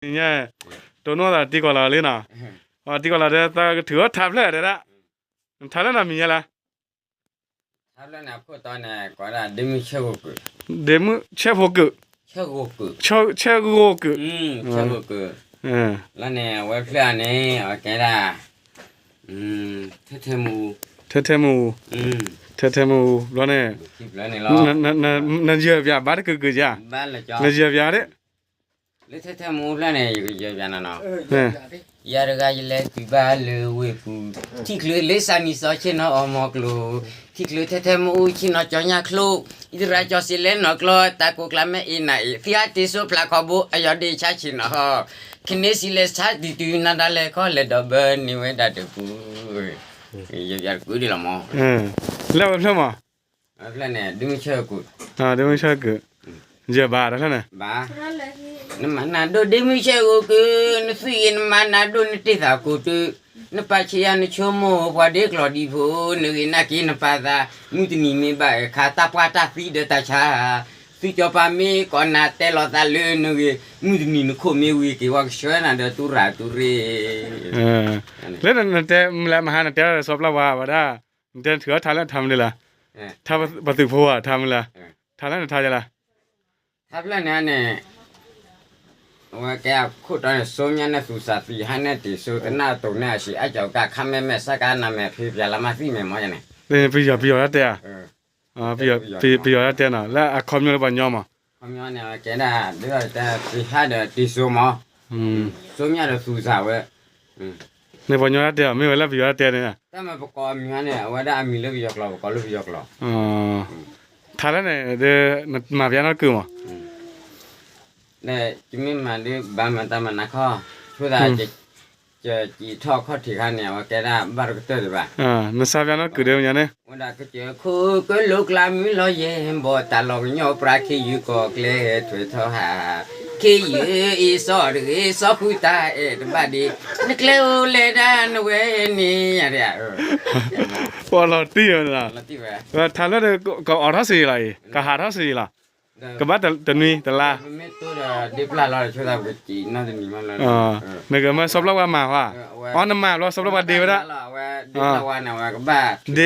ညါ, တိၢ်နီၣ်သးတံၢ်ကီၢ်လီၤလံနီၤ, တံၢ်ကီၢ်လီၤဒီး သးကထုးအီၣ်ထါဖျၢၣ်ဒဲဒၣ်, ထါလၢနမံၤညါလၢ ဒ့မုၣ်ဆဲၣ်ဖိကုး, ဆဲၣ်ဂိၤကုး, လၢန့ၣ် အဝဲဖျၢၣ်န့ၣ် အဝဲကဲဒၣ် ထဲထဲမူ, ထဲထဲမူ, ထဲထဲမူဘျီန့ၣ်, နယၢၢ်ပၠးဘၣ်တကုာ်ကုာ်ဧါ, နယၢၢ်ပၠးဒၣ်, လၢထဲထဲမူဖျၢၣ်န့ၣ် ယကယၢၢ်ပၠးနီၤနီၤ ယၤတဂၤယလဲၤတုၤဘၣ်လၢဝ့ၢ်ပူၤ, ထံၣ်ချုးလၢစးနံၤစီဆ့ၣ်နီၤအီၤမီၤကျိၤ, ထံၣ်ချုးထဲထဲမူအူဆ့ၣ်နီၤကၠီညၣ်ချိၣ်, အံသရၣ်ကၠီစံးလဲၤနီၢ်ကျီ တၢ်ကိးကျါမ့ၢ်အ့ၣ်နၤအ့ၣ်, သံအတ့ၢ်စိဖျးခီဘိ အယီၢ်ဒ့ဆါဆ့ၣ်နီၤဟီ, ခဲန့ၣ်စံးလဲၤဆါတံၢ်တုၤ နၤဒၣ်လဲာ်ခီလဲၤဒီးဘၢန့ၢ်ဝဲဒၣ်တပူၤ, ယၤတကုာ်ဒ်လီၤမီၤ, လၢဝဲဖျၢၣ်မီၤ ဖျၢၣ်န့ၣ် ဒ့မုၣ်ဆဲၣ်ကုး, ဒ့မုၣ်ဆဲၣ်ကုး, ယဘၣ်တဖျၢၣ်န့ၣ်, နမၤနၤဒိၣ်ဒ့မုၣ်ဆဲၣ်ဂိၤကုး, နသွံၣ်ဂ့ၤနမၤနၤဒိၣ်နတ့ၢ်သးကိးတုၤ, နပာ်ဆံးယၤနဆိကမိၣ်ပှၤဒ့ကျီၢ်ဒံဖိ, နဂ့ၤနၢ်က့နပာ်သး, မုၢ်တနံၤမ့ၢ်ဘၣ်ခါ တၢ်ပှၢ်တၢ်သံဒီးတၢ်ဆါ, သုကၠီၤပၤမ့ၢ်ကိးနၤတဲလီၤသးလၢနဂ့ၤ, မုၢ်တနံၤနခိၣ်မ့ၢ်ဝံၤက့ၤဝဲကဆှၢနၤဒီးတူၢ်ရၣ်တူၢ်ရ့ၣ် လၢနတဲမုၢ်လၢမဟါနတဲဒီးစီၤပျၢ်ဝါဝဲဒၣ်, နတဲနထုးအီၣ်ထါလၢနထါမနုၤလဲၣ်, ထါပှၤသုးဖိဧါ ထါမနုၤလဲၣ်, ထါလၢနထါယဲလၢ, ထါဖျၢၣ်န့ၣ်န့ၣ်, အဝဲကဲအခိၣ်တီန့ၣ် စိမၠၣ်န့ၢ်သူၣ်စၢ်သံ ဟါန့ၢ်တ့ၢ်စိ သနၢ်တိၢ်န့ၢ်အဆံး အကၠီၤကၣ် ခါမဲမဲ စးကါနမဲာ် ဖံးပျၢ်လၢမၤသံမဲာ်မီၢ်ယဲန့ၣ်, ပယီၤပယီၤတၢ်တဲဧါ, ပယီၤတၢ်တဲနီၤ လၢအခီပညီလၢပှၤညီမး, ခီပညီန့ၣ် ကဲဒၣ် ဒ်သိးတၢ်သံဟါဒီးတ့ၢ်စိမး, စိမၠၣ်ဒီးသူၣ်စၢ်ဝဲ, န့ၣ်ပှၤညီတၢ်တဲအီၤ မ့ၢ်ဝဲလၢပယီၤတၢ်တဲန့ၣ်, တၢ်မ့ၢ်ပကိးအမံၤန့ၣ် အဝဲဒၣ်အမံၤလၢပယီၤကျိာ် ပကိးလၢပယီၤကျိာ်, ထါလၢန့ၣ် မၤပျးနီတကုာ်မး ယမ့ၢ်မၤဒ်ဘၣ်မၤတၢ်မၤနးခီ, ဆိသး ကစံးထီၣ်ခီၣ်ထံးခါန့ၣ် အဝဲကဲဒၣ်ဘၣ်တကတၢၢ်ဒံးဘၣ်, နစါပျးနီတကုာ်ဒံးမ့ၢ်ညါန့ၣ်, ဝဲဒၣ်ကစၢၢ်ခိၣ်ကလိကျါမုၢ်လီၤယဲၢ် ဘီၣ်တၢ်လီၢ်ကညီပြါ ခ့ယုၢ်ကီၢ်ကျဲထွဲထီၣ်ဟး, ခ့ယုၢ်အ့ၣ်စီၣ်တဂ့ၤ စီၤဃုတၢ်အဲၣ်တဘၣ်ဒံး, နကျဲအိၣ်လဲၤဒၣ်နဝဲန့ၣ်, ပှၤလီၤတံၢ်ဝဲ, ထါဖျၢၣ်ဒီး ကအိးထီၣ်စ့ၢ်ကီးလီၤအံၤ ကဟးထီၣ်စ့ၢ်ကီးလီၤ, ကဘၣ်တနွံတလါ, နကမၢစီၤပျၢ်ဝါမၤဟါ, အီ နမၤဘျီစီၤပျၢ်ဝါဒ့ဝဲဒၣ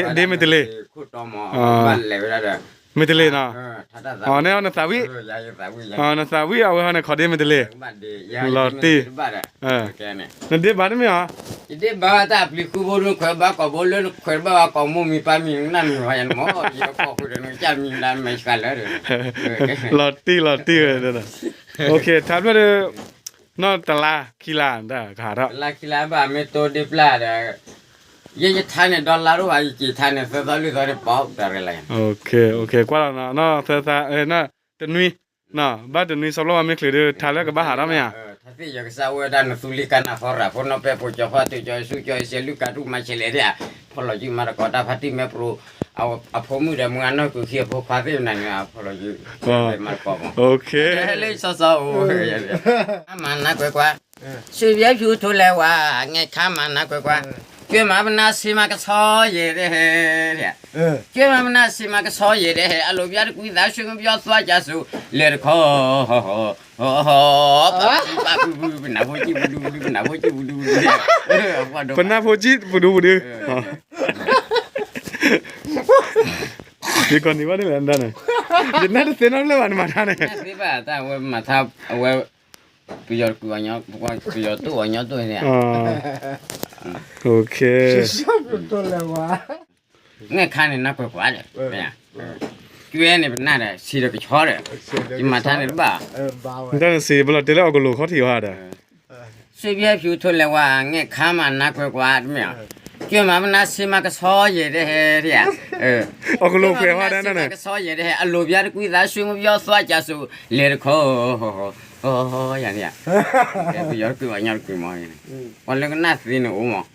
်, ဒ့မ့ၢ်တလ့ၢ်, မ့ၢ်တလ့ၢ်နီၤ, အီ နသးဝံၣ်, နသးဝံၣ်အဝဲဟီန့ၣ် ခိးဒ့မ့ၢ်တလ့ၢ်, လီၤတံၢ်, နဒ့ဘၣ်တမ့ၢ်အီၤ, ယဒ့ဘၣ်တၢ်ပျံၤဃူဖိ နခွဲးဘၣ်ကိာ်ဘိ လၢနခွဲးဘၣ်ဝဲကိာ်မိၢ်မံၤပၢ်မံၤ နနၢ်မံၤဝဲယါန့ၣ်မး ယကီၢ်ဃုာ်ဒီးနကစၢ်မံၤဒၣ်မဲာ်ဆှးလၢာ်, လီၤတံၢ်လီၤတံၢ်ဝဲ, ထါဖျၢၣ်ဒီး နီၢ်တလါခံလါ ကဟးထီၣ်, တလါခံလါဘၣ် မ့ၢ်တိဒ့ပျၢ်ဒီး, ယဲယထါန့ၣ် ဒီလါရိၣ်ဘၣ် ယက့ၤထါန့ၣ် သၢသီလွံၢ်သီန့ၣ် ပီၣ်တၢ်ရဲၣ်လီၤ, ကွၢ်လီၤနီၤ သၢသီ, တနွံ, ဘၣ်တနွံစီၤပျၢ်ဝါမ့ၢ်ချုးဒီး ထါလၢကဘၣ်ဟးထီၣ်မ့ၢ်ဧါ, ထါသ့ၣ်ယကစၢ်အိၣ်ဝဲဒၣ် နသူလံၤကနၢ်ဖီရၣ်ဖိ နီၢ်ပဲၢ်ဖိ ကၠီၤဖီတုး ကၠီၤယ့ၣ်ၡူး ကၠီၤယ့ၣ်ၡဲး လုၢ်ကၢ်ထူၣ်မၤဆဲးလဲၣ်ဒၣ်, ဖီၣ်လီၤယုၢ်မၤတကိးတၢ်ဖါတံၢ်မဲာ်ပြိၤ, အဖိမုၣ်ဒီးမုၢ်အနီၢ်ကုာ်ခံအဖိခွါသ့ၣ်မနၤန့ၣ် ဖီၣ်လီၤယုၢ်, မၤတကိးမး, ဟဲလၢစီစီအိၣ်, အမၤနးကွဲးကွၢ်, စံးဘျဲဖၠူထိလဲၤဝါ, ငဲၢ်ခါမၤနးကွဲးကွၢ်, ကၠွဲမၤပနၢ်ဆံးမၤကဆီယဲၢ်ဒဲးဟဲ, ကၠွဲမၤပနၢ်ဆံးမၤကဆီယဲၢ်ဒဲးဟဲ, အလိာ်ဘျါတကွံသး ဆှၢမုၢ်ပယီၤသွါကၠၢ်စိၤ, လဲၤတခီ, ပနၢ်ဖိကံၣ်ပဒူပဒူ, ပနၢ်ဖိကံၣ်ပဒူပဒူ, ပနၢ်ဖိကံၣ်ပဒူပဒူ, ယကီၢ်နံၤဘၣ်န့ၣ်လဲၣ်, ယနၢ်တသ့နီတဖျၢၣ်ဘၣ် နမၤထါန့ၣ်, အဝဲမၤထါ, အဝဲ, ပယီၤတူၢ်အီၤညီ, ပယီၤတူၢ်အီၤညီတူၢ်န့ၣ်, ငဲၢ်ခါန့ၣ် နၢ်ကွဲးကွၢ်ဒီး, ကၠွဲန့ၣ်ပနၢ်ဒီး ဆံးဒီးကဆီဒီး, ယမၤထါန့ၣ်တဘၣ်, နတၢ်နစံး ပလီၤတဲလၢအီၣ်ကလိာ်ခီၣ်ထံးဝဲဒီး စံးဘျဲဖၠူထိလဲၤဝါ, ငဲၢ်ခါမၤနးကွဲးကွၢ်တမ့ၢ်, ကၠွဲမၤပနၢ်ဆံးမၤကဆီယဲၢ်ဒဲးဟဲ, အီၣ်ကလိာ်ကွဲးဝဲဒၣ်န့ၣ်, ကဆီယဲၢ်ဒဲးဟဲ အလိာ်ဘျါတကွံသး ဆှၢမုၢ်ပယီၤသွါကၠၢ်စိၤ, လဲၤတခီ, ယၤန့ၣ်, ပယီၤတကွံမး ညီတကွံမး, ပှၤလၢကနၣ်သ့န့ၣ်အိၣ်မး